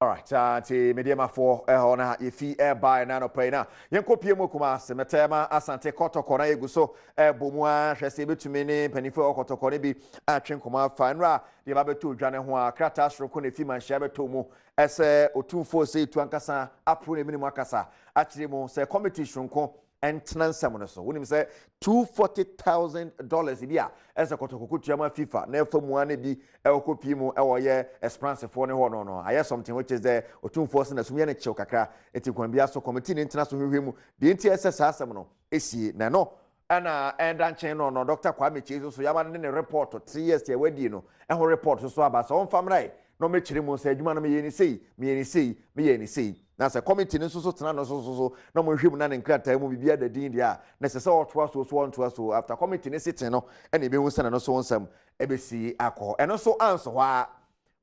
Alright, nti Medeɛmafoɔ ɛhɔ na yɛfi ɛbaeɛ na anɔpa yi na yɛnkɔ pie mu Kumase Mɛtɛɛma Asante Kɔtɔkɔ na yɛgu so ɛbɔ mu ara hwɛ sɛ yɛbɛtumi ne mpanimfoɔ ɛwɔ Kɔtɔkɔ no bi atwe nkɔmmɔ afa nnora deɛ ba bɛtɔ odwa no ho a krataa soronko na ɛfi manhyia bɛtɔ mu ɛsɛ Otumfoɔ Osei Tutu ankasa aporo ne mene mu akasa akyerɛ mu sɛ kɔmiti soronko ntena nsɛm no so. Wonim sɛ $240,000 bi a ɛsɛ kɔtɔkɔkɔ tua ma FIFA na ɛfa mu ara na bi ɛkɔ pii mu ɛwɔ yɛ Esperancefoɔ no hɔ no no ayɛ something which is the Otumfoɔ sɛ n'asum yɛ no kyew kakra eti kwan biara so committee no ntena so hwehwɛ mu deɛ nti ɛsɛ saa asɛm no esie na ɛno ɛna ɛda nkyɛn no no Dr. Kwame Kyei nso so yɛama no ne ne report 3 years a wadie no ɛho report nso so aba sɛ ɔmfa mmra na ɔmɛkyerɛ mu sɛ adwuma no meyɛ ne sei, meyɛ ne sei, meyɛ ne sei, na sɛ committee no nso so tena no so so so na ɔmo hwɛ mu na ne nkrataa mu biribi ada din deɛ a na ɛsɛ sɛ ɔtoa so so ɔntoa so. After committee ne sitting no ɛna ebehu sɛ na no so nsɛm ɛbɛsi akɔ. Ɛno nso anso hɔ a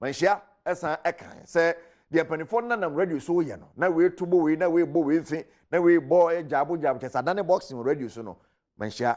manhyia ɛsan ɛkan sɛ deɛ mpanimfoɔ no nanam radio so yɛ no na wei to bɔ wei na wei bɔ wei mfe na wei bɔ gyaabo gyaabo kyɛ sɛ adane boxing wɔ radio so no. Manhyia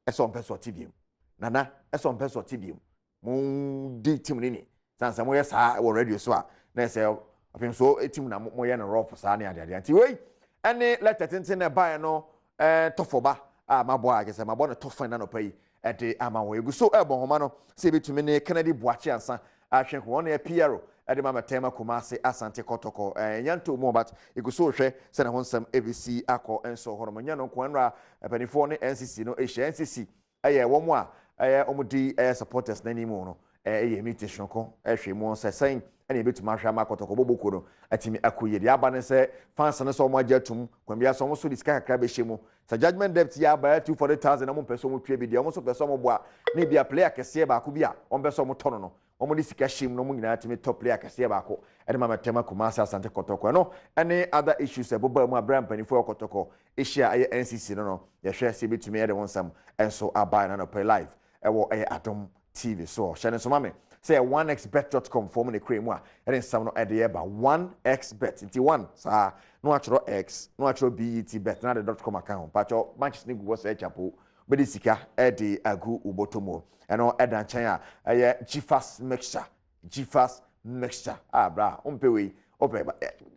ɛsɛ ɔmpɛ sɛ ɔte biem nana ɛsɛ ɔmpɛ sɛ ɔte biem mo di team ne ni san sɛ moyɛ saa wɔ radio so a na ɛsɛ afei nso team na moyɛ no rough saa ne adeadeɛ. Nti wei ɛne letter tenten na ɛbaeɛ no tɔfɔba a mabɔ a kyɛ sɛ mabɔ no tɔfɛn na nɔpa yi ɛde ama wɔn egu so ɛbɔ nhoma no sɛ ebitumi ne Kennedy Buakye ansa ahwɛ wɔn yɛ PRO ɛde ma Mɛtɛma Kumase Asante Kɔtɔkɔ. Ɛnya nto mu but egu so hwɛ sɛ ne ho nsɛm ebesi akɔ nso hɔ nom. Nyɛ no nko, ɛnora mpanimfoɔ ne NCC no ehyia. NCC ɛyɛ wɔn a ɛyɛ wɔn di ɛyɛ supporters n'anim no ɛyɛ meeting sononko ɛhwɛ mu sɛ sɛn ɛna ebetumi ahwɛ ama Kɔtɔkɔ bɔbɔkuo no ɛtumi akɔ yie. Deɛ aba ne sɛ fans no sɛ wɔn agye atum kwan bi asɛ wɔn nso de sika kakra bɛhyɛ mu sɛ judgement debt yɛ aba yɛ 240,000 na wɔn mpɛ sɛ wɔn tua bi deɛ wɔn nso pɛ sɛ wɔn boa ne bi a player kɛseɛ baako bi a wɔn pɛ sɛ wɔn tɔ no, wɔn de sika hyɛ mu na wɔn nyinaa tumi tɔ player kɛseɛ baako ɛde ma Mɛtɛma Kumase Asante Kɔtɔkɔ. Ɛno ɛne other issues ɛbobɔ mu abira mpanimfoɔ Kɔtɔkɔ ahyia ɛyɛ NCC no. Yɛhwɛ sɛ ebɛtumi ɛde wɔn nsɛm ɛnso aba ɛna nɔpɛ live ɛwɔ ɛyɛ Adom TV so. Hyɛ ne nsoma me sɛ 1xbet.com fɔm ne kura mu a ɛde nsɛm no ɛde ɛba 1xBet. Nti 1 saa na watwerɛ x na watwerɛ bet bet na de .com aka ho. Mpakyɛw matches ne gu hɔ sɛ ɛkyapo bɛde sika ɛde agu wobɔtɔ mu. Ɛno ɛda nkyɛn a ɛyɛ Gfas mixture. Gfas mixture a bra wompɛ wei wopɛ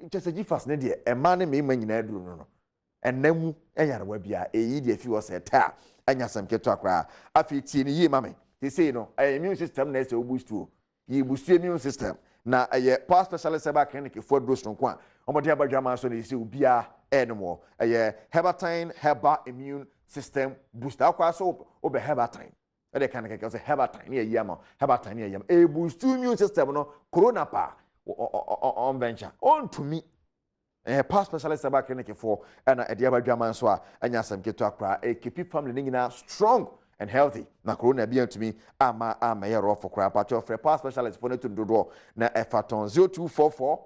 kyɛ sɛ Gfas ne deɛ ɛma ne mmarima nyinaa duro no ɛnam mu ɛyarewa bi a ɛyi deɛ fi hɔ sɛ ɛtɛ a ɛnya asɛm ketewa koraa. Afei tie ne yie ma me. Sesei no ɛyɛ immune system na ɛsɛ wo boost o. Yi boost immune system na ɛyɛ Power Specialist Herbal Clinic fo aduro sononko a wɔde aba dwama so na ɛsɛ obiara ɛnom wɔ ɛyɛ Herbatine Herbal Immune System Booster. Akɔ so wobɛ Herbatine ɛde ka ne kɛkɛ sɛ Herbatine ne yɛyi ama Herbatine ne yɛyi ama ɛyɛ boost immune system no. Corona pa on venture ɔntumi. Ɛyɛ Power Specialist Herbal Clinic foɔ ɛna ɛde aba dwama nso a ɛnyɛ asɛm ketewa koraa. Ɛkeep family ne nyinaa strong and healthy na corona bi antumi ama amɛyɛ rɔfo koraa. Patro frɛ Power Specialist foɔ no to dodoɔ na ɛfa tɔn 0244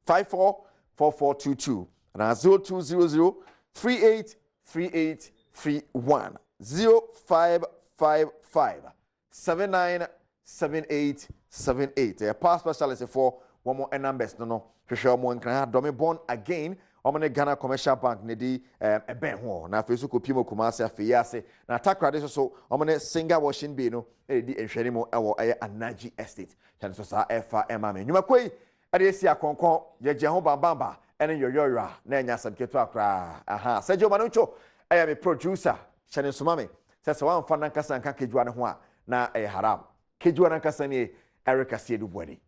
54 4422 na 0200 38 38 31, 0555 79 78 78. Ɛyɛ Power Specialist foɔ wɔn numbers no. Hwehwɛ wɔn Nkran Dɔme Born Again, wɔn ne Ghana Commercial Bank ne di ɛbɛn ho na afei nso kɔpie mu Kumase afei ase na Takoradi nso so wɔn ne Singa Washing Bay no ɛredi nhwɛne mu ɛwɔ ɛyɛ Anaji Estate. Kyɛn so saa ɛfa ɛma me nnwumakuo yi ɛde esi akɔnkɔn yɛgye ho bambamba ɛne yɔyɔyɔ a na ɛnya asɛm ketewa koraa. Aha Sergio Manucho ɛyɛ me producer. Hyɛ ne nsoma me sɛ wɔamfa nankasa nka kejuwa ne ho a na ɛyɛ haram. Kejuwa nankasa nie, Eric Asiedu Buadi.